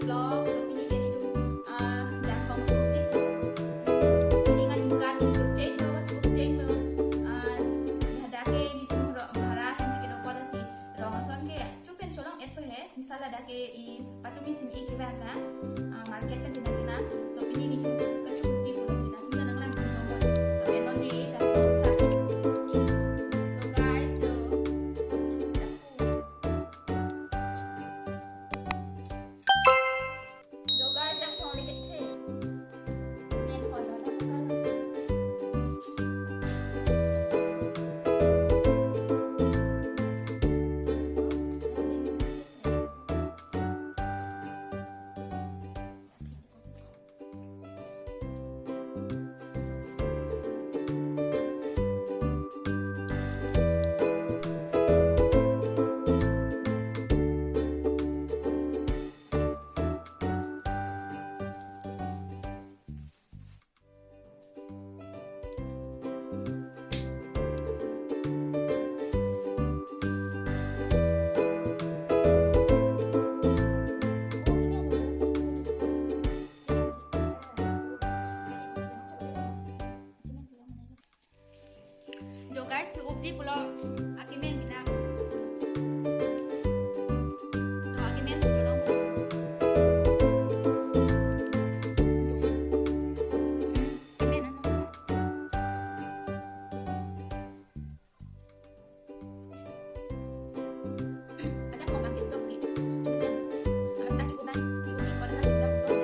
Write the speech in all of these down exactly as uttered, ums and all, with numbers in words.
vlog, so pini ke nelitum, ah, jangkong ko si. Pini ngan bukan cukup cek lo, cukup cek lo. Ah, hadak ke nelitum ro-, bhara hensi kedo koda si. Rong ason ke chupen cholong et po he, misal ladak ke i patumi sini ke bang na, ah, market ke sini na. So pini nelitum ke cukup cek lo si na. Kita nang lang pun nomor. Amen non di jangkong ta. So guys, so. Jo guys, jangkong leket the. Men ho jala kan. Jo guys, ke upji pulo akimen bina. To akimen pulo. Akimen ano? Ajak ko makin dok ni. Mesen. Amas taki unan, di uni ko na lagi dok dok.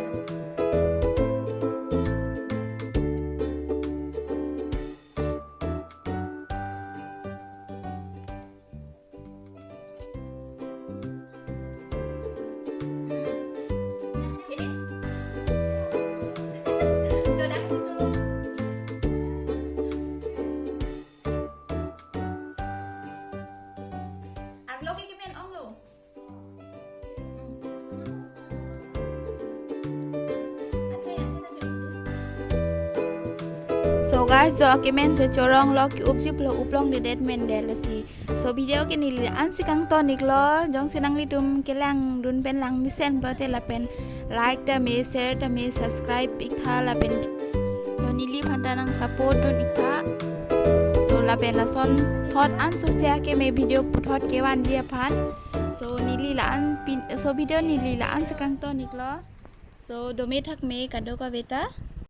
Arlo ke kimen ong lo. So guys, jo akimen si chorong lo, ke upji pulo uplong dedet men de lasi. So video ke neli la-an si kangton iklo, jongsi nanglitum kelang dun pen lang mesen pote lapen like tame, share tame, subscribe iktha lapen to neliphan ta nang support dun iktha. So lapen lason thot an so sia ke me video puthot kevanji aphan. So neli la-an pin, so video neli la-an si kangton iklo. So dome thak me kadokave ta.